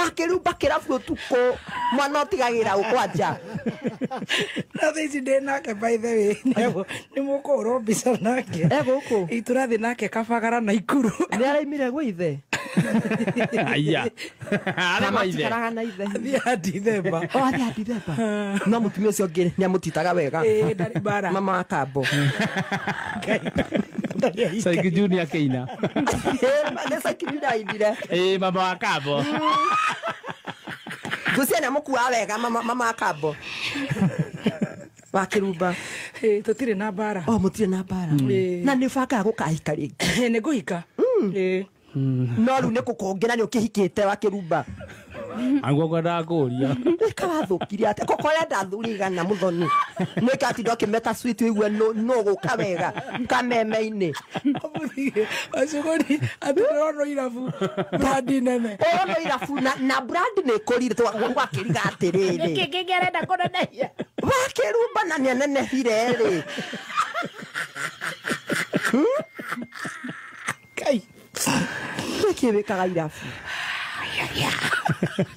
Wakĩrumba kĩrabu ũtukũ mwana ũtigagĩra ũkwanja. Na thaa ici ndĩ nake, by the way, nĩ mũkũhũrwo mbica nake. E gũkũ? Ĩ, tũrathiĩ nake Kabagara na Ikuru. Nĩ araimire gwĩ ithe? Aya. Arĩ kwa ithe. Matikaraga na ithe? Athiaga Dithemba. O athiaga Dithemba, no mũtumia ũcio ũngĩ nĩ amũtitaga wega? Ĩ, ndarĩ mbara. Mama wa kambo. Ndarĩ ahika. Saiki Junior akĩina. Nĩ Saiki Junior ainire. Ĩĩ, mama wa kambo. Ngũcia nĩ amũkuaga wega mama wa kambo wakĩrumba? Ĩ, tũtirĩ na mbara. O mũtirĩ na mbara? Ĩ. Na nĩ ũbangaga gũkahika rĩngĩ? Nĩ ngũhika. Ĩ. No rĩu nĩ kũkũngĩra nĩ ũkĩhikĩte, wakĩrumba? Anguo kwendaga kũria. Ĩka wathũkirie atĩa koko ũrenda athuri igana mũthoni nĩ katinda ũkĩmeta sweet ũigue nũ gũka wega kameme-inĩ? Wacuguri atĩ ndĩrona irabu brandi nene. Ũrono irabu na brand nĩ ĩkũrire gwakĩriga atĩrĩrĩ. Nĩkĩ kĩngĩ arenda kũnenehia? Wakĩrumba na nĩ anenehire rĩ. Kai. Nĩkĩ wĩkaga irabu?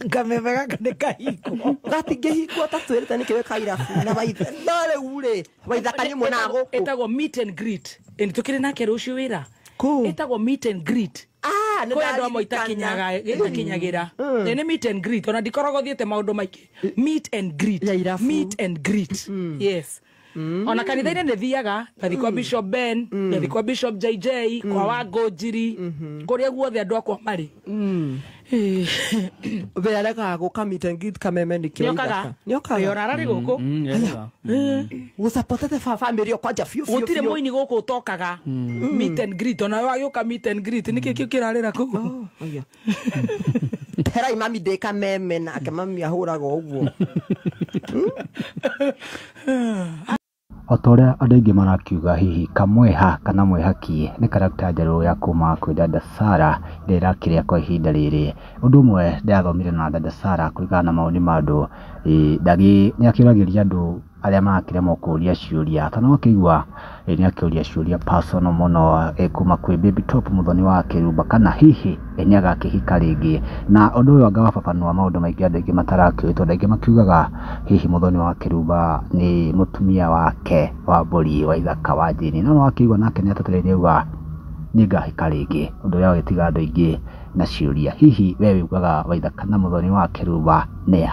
Kameme gaka nĩ kahingwo. Gatingĩhingwo, ta twĩrĩte nĩkĩ wĩkaga irabu na waithe no rĩu rĩ waithaka nĩ muonaga gũkũ? Ĩtagwo meet and greet. Ĩ, tũkĩrĩ nake rũciũ wĩra. Kũ? Ĩtagwo meet and greet. Ah, nĩ Kwĩ andũ amwe ndaririkana. itakinyagĩra. Ĩ, nĩ meet and greet, ona ndikoragwo thiĩte maũndũ maingĩ, meet and greet. Ya irabu. Meet and greet, yes. Ona kanitha-inĩ nĩ thiaga, ngathi kwa Bishop Ben, ngathi kwa Bishop JJ, kwa Wangũnjiri, kũrĩa guothe andũ akwa marĩ. Ĩ. We aregaga gũka meet and greet kameme nĩkĩ? Nĩokaga. Nĩokaga. Ĩ, ona ararĩ gũkũ. Gũcapotete bamĩrĩ ĩyo kwanja biũ biũ. Gũtirĩ Biũ. mũini gũkũ ũtokaga meet and greet, ona wagĩũka meet and greet nĩkĩ kĩu kĩrarĩra kũu? Oh, aya. Terai mami ndĩ kameme nake mami ahũraga ũguo. O ta ũrĩa andũ aingĩ marakiuga, hihi Kamweha kana Mwĩhaki nĩ character njerũ ya kuma kwĩ Dada Sarah ĩrĩa ĩrakĩrĩa kwa ihinda rĩrĩ. Ũndũ ũmwe ndĩrathomire na Dada Sarah kũringana na mawoni ma andũ, nĩ akĩũragĩria andũ arĩa marakĩremwo kũria ciũria, kana wakĩigua nĩ akĩũria ciũria personal mũno kuma kwĩ Baby Top mũthoni wa Kĩrumba, kana hihi nĩ agakĩhika rĩngĩ. Na ũndũ ũyũ anga wababanũa maũndũ maingĩ andũ aingĩ matarakĩũĩ, tondũ aingĩ makiugaga hihi mũthoni wa Kĩrumba nĩ mũtumia wake wa mbũri wa ithaka wa Jane, no wakĩigua nake nĩ atetereire auga nĩ ngahika rĩngĩ, ũndũ ũrĩa wagĩtiga andũ aingĩ na ciũria. Hihi we wĩugaga Waithaka na mũthoni wa Kĩrumba nĩa?